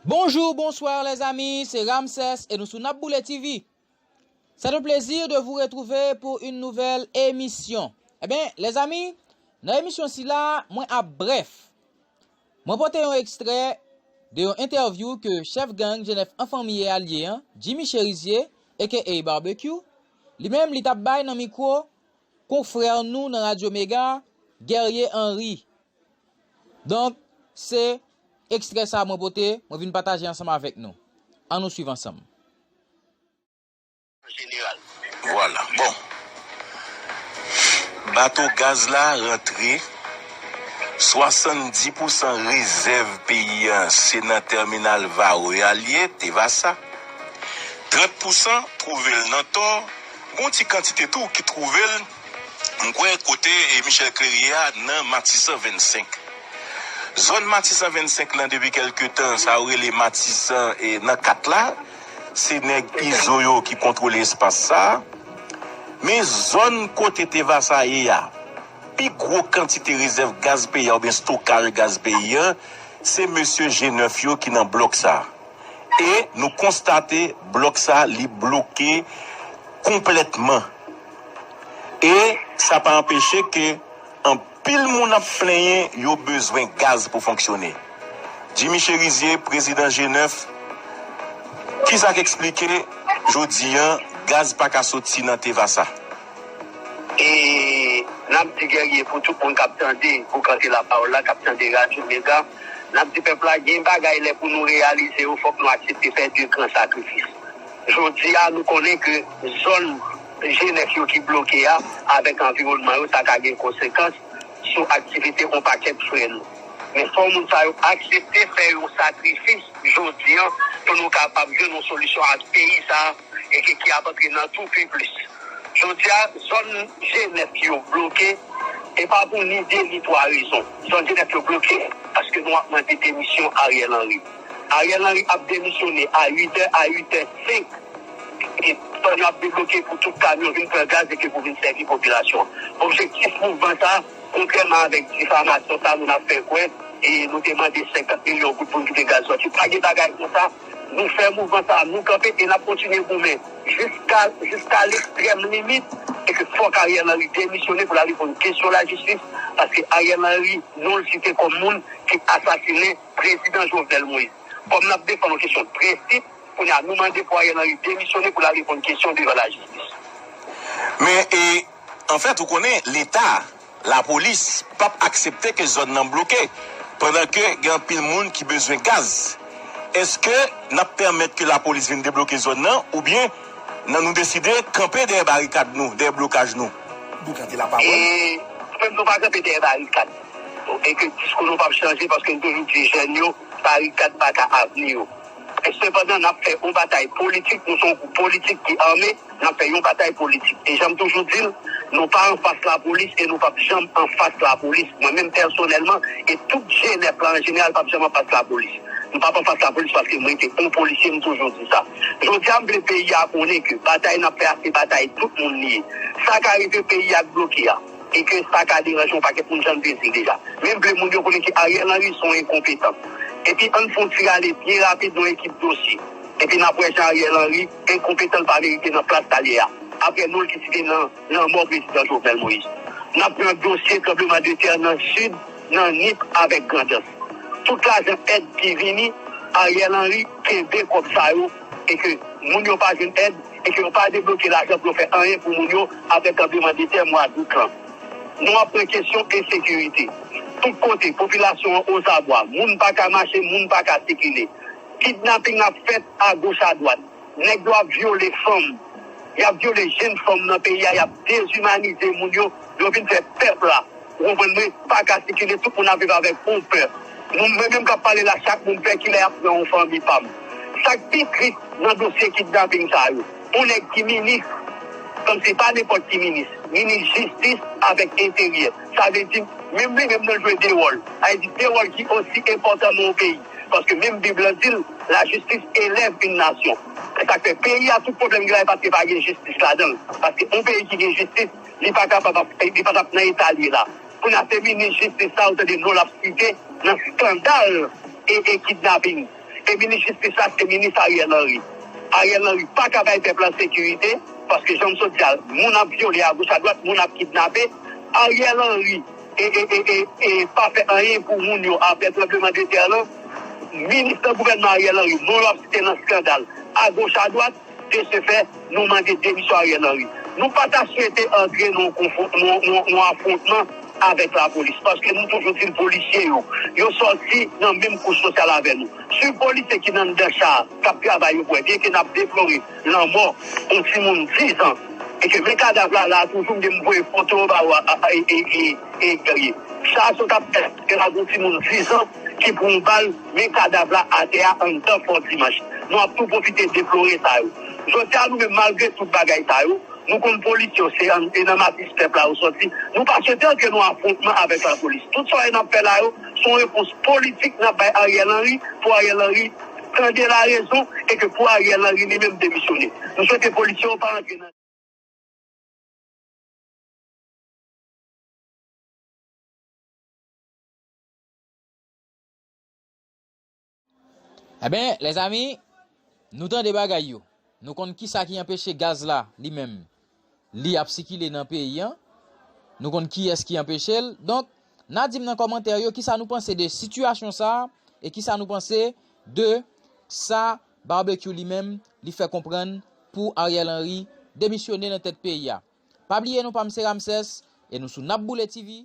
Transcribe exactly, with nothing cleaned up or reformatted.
Bonjour, bonsoir les amis, c'est Ramsès et nous sou N ap Boule T V. C'est un plaisir de vous retrouver pour une nouvelle émission. Ebyen, lèzanmi, nan emisyon sila, mwen ap brèf. Mwen pote yon ekstrè de yon entèvyou ke chèf gang G nèf an fanmi e alye an, Jimmy Chérizier, aka Barbecue, li menm li t ap bay nan mikwo konfrè nou nan Radyo Mega, Guerrier Henry. Donk, se ekstrè sa mwen pote, mwen vin pataje ansanm avèk nou. Ann nou swiv ansanm. Jeneral. Vwala. Bon. Bato gaz la rantre. Swasanndis pousan rezèv peyi a se nan tèminal Varreux a l ye, Tevasa. Trant pousan twouve l nan Tò. Gon ti kantite tou ki twouve l, m kwè, kote e Michel Clery a nan Matisan vennsenk. Zòn Matisan vennsenk lan depi kèlke tan, sa yo rele Matisan e nan kat la, se nèg Izo yo ki kontwole espas sa a. Men zòn kote Tevasa ye a, pi gwo kantite rezèv gaz peyi a oubyen stokaj gaz peyi a, se mesye G nèf yo ki nan blòk sa a. E nou konstate blòk sa a, li bloke konplètman. E sa pa anpeche ke anpil moun ap plenyen yo bezwen gaz pou fonksyone. Jimmy Chérizier, prezidan G nèf, kisa k eksplike jodi a gaz pa ka soti nan Tevasa? E n ap di Guerrier pou tout moun k ap tande, pou kante lapawòl la, k ap tande Radyo Mega, n ap di pèp la gen bagay lè pou nou reyalize yo, fòk nou aksepte fè de gran sakrifis. Jodi a, nou konnen ke zòn G nèf yo ki bloke a, avèk anviwònman yo, sa ka gen konsekans sou aktivite yon pakèt frè nou. Men fò moun sa yo aksepte fè yon sakrifis jodi a pou nou kapab jwenn yon solisyon ak peyi sa a e ki, ki ap antre nan tou pi plis. Jodi a, zòn G nèf yo bloke, e pa pou ni de ni twa rezon. Zòn G nèf yo bloke paske nou ap mande demisyon Ariel Henry. Ariel Henry ap demisyone a uit è, a uit è senk. E zòn yo ap debloke pou tout kamyon vin pran gaz e ke pou vin sèvi popilasyon an. Objektif mouvman sa a, kontrèman avèk difamasyon sa a moun ap fè kwè, e nou te mande senkant milyon goud pou n kite gaz sòti. Pa gen bagay konsa. Nou fè mouvman sa a, nou kanpe e n ap kontinye goumen jiska, jiska lekstrèm limit, e ke fòk Ariel Henry demisyone pou l al reponn kesyon lajistis, paske Ariel Henry, non l site kòm moun ki asasinen prezidan Jovenel Moïse. Kòm n ap defann yon kesyon prensip, kounye a nou mande pou Ariel Henry demisyone pou l al reponn kesyon devan lajistis. Men, e, anfèt, ou konnen, Leta, lapolis, p ap aksepte ke zòn nan bloke, pandan ke gen anpil moun ki bezwen gaz. Èske n ap pèmèt ke lapolis vin debloke zòn nan, oubyen nan nou deside kanpe dèyè barikad nou, dèyè blokaj nou? Boukan de lapawòl. E nou menm nou pa kanpe dèyè barikad. E ke diskou nou p ap chanje paske nou toujou di jèn yo, barikad pa ka avni yo. E sepandan, n ap fè yon batay politik, nou se yon gwoup politik ki ame, n ap fè yon batay politik. E jan m toujou di l, nou pa anfas lapolis e nou p ap janm anfas lapolis. Mwen menm pèsonèlman, e tout G nèf la an jeneral p ap janm anfas lapolis. Nou p ap anfas lapolis paske mwen te yon polisye, m toujou di sa. Jodi a, m vle peyi a konnen ke batay n ap fè a se batay tout moun li ye. Sa ka rive peyi a k bloke a, e ke sa ka deranje yon pakèt moun jan n te di l deja. Men m vle moun yo konnen ke Ariel Henry se yon enkonpetan. Epi ann fè yon ti rale byen rapid nan ekip dosye. Epi n ap wè jan Ariel Henry enkonpetan, l pa merite nan plas Talye a. Apre nou l ki site nan lanmò prezidan Jovenel Moïse. N ap pran dosye tranblemanntè nan Sid, nan Nip avèk Grandans. Tout lajan èd ki vini, Ariel Henry kenbe kòb sa yo e ke moun yo pa jwenn èd e ke yo pa debloke lajan pou yo fè anyen pou moun yo apre tranblemanntè mwa dout lan. Nou ap pran kesyon ensekirite. Tout kote, popilasyon an ozabwa, moun pa ka mache, moun pa ka sikile. Kidnaping ap fèt agoch adwat. Nèg yo ap vyole fanm. Y ap vyole jenn fanm nan peyi a, y ap dezimanize moun yo, yo vin fè pèp la, ou konprann mwen, pa ka sikile, tout moun ap viv avèk yon pè. Nou, mwen menm k ap pale la, chak moun pè kilè y ap pran yon fanmi pa m. Sa k pi tris nan dosye kidnaping sa yo, yon nèg ki minis, kòmsi pa nenpòt ki minis, minis jistis avèk enteryè. Sa vle di, menm li menm nan jwe de wòl. Sa vle di, de wòl ki osi enpòtan nan yon peyi. Paske menm Bib lan di l, lajistis elèv yon nasyon. Se sa k fè peyi a tout pwoblèm li la, e paske pa gen jistis ladan l. Paske yon peyi ki gen jistis, li pa kapab ap, li pa t ap nan eta l ye la. Kounye a se minis jistis sa ou tande non l ap site nan eskandal e, e kidnaping. E minis jistis la, se minis Ariel Henry. Ariel Henry pa ka bay pèp la sekirite, paske jan m sot di a, moun ap vyole agoch adwat, moun ap kidnape. Ariel Henry e, e, e, e, e pa fè anyen pou moun yo apre tranbleman de tè lan. Minis nan gouvènman Ariel Henry, non yo ap site nan eskandal agoch adwat. De ce fait, nou mande demisyon Ariel Henry. Nou pa ta swete antre nan yon konfwon-, nan, nan, nan afwontman avèk lapolis, paske nou toujou di l polisye yo, yo sòti nan menm kouch sosyal avè nou. Swiv polisye ki nan anndan cha a, k ap travay yo pou wè, byenke n ap deplore lanmò yon timoun diz an, e ke men kadav la la toujou, m gen m voye foto ba ou a, a, a, e, e, e, e, Guerrier. Sa a sot ap fè, se la gon timoun diz an ki pran yon bal, men kadav la atè a anndan Fò Dimanch. Nou ap tou pwofite deplore sa yo. Jodi a, nou menm, malgre tout bagay sa yo, nou konn polisye yo, se an, e nan matis pèp la yo sòti. Nou pa swete antre nan afwontman avèk lapolis. Tout sa yo n ap fè la yo, se yon repons politik n ap bay Ariel Henry, pou Ariel Henry tande larezon, e ke pou Ariel Henry li menm demisyone. Nou swete polisye yo pa antre nan Ebyen, lèzami, nou tande bagay yo. Nou konn kisa ki anpeche gaz la, li menm, li ap sikile nan peyi an. Nou konn kiyès ki anpeche l. Donk, n a di m nan kòmantè yo kisa nou panse de sitiyasyon sa a e kisa nou panse de sa Barbecue li menm, li fè konprann pou Ariel Henry demisyone nan tèt peyi a. Pa bliye non pa m se Ramsès e nou sou N ap Boule T V.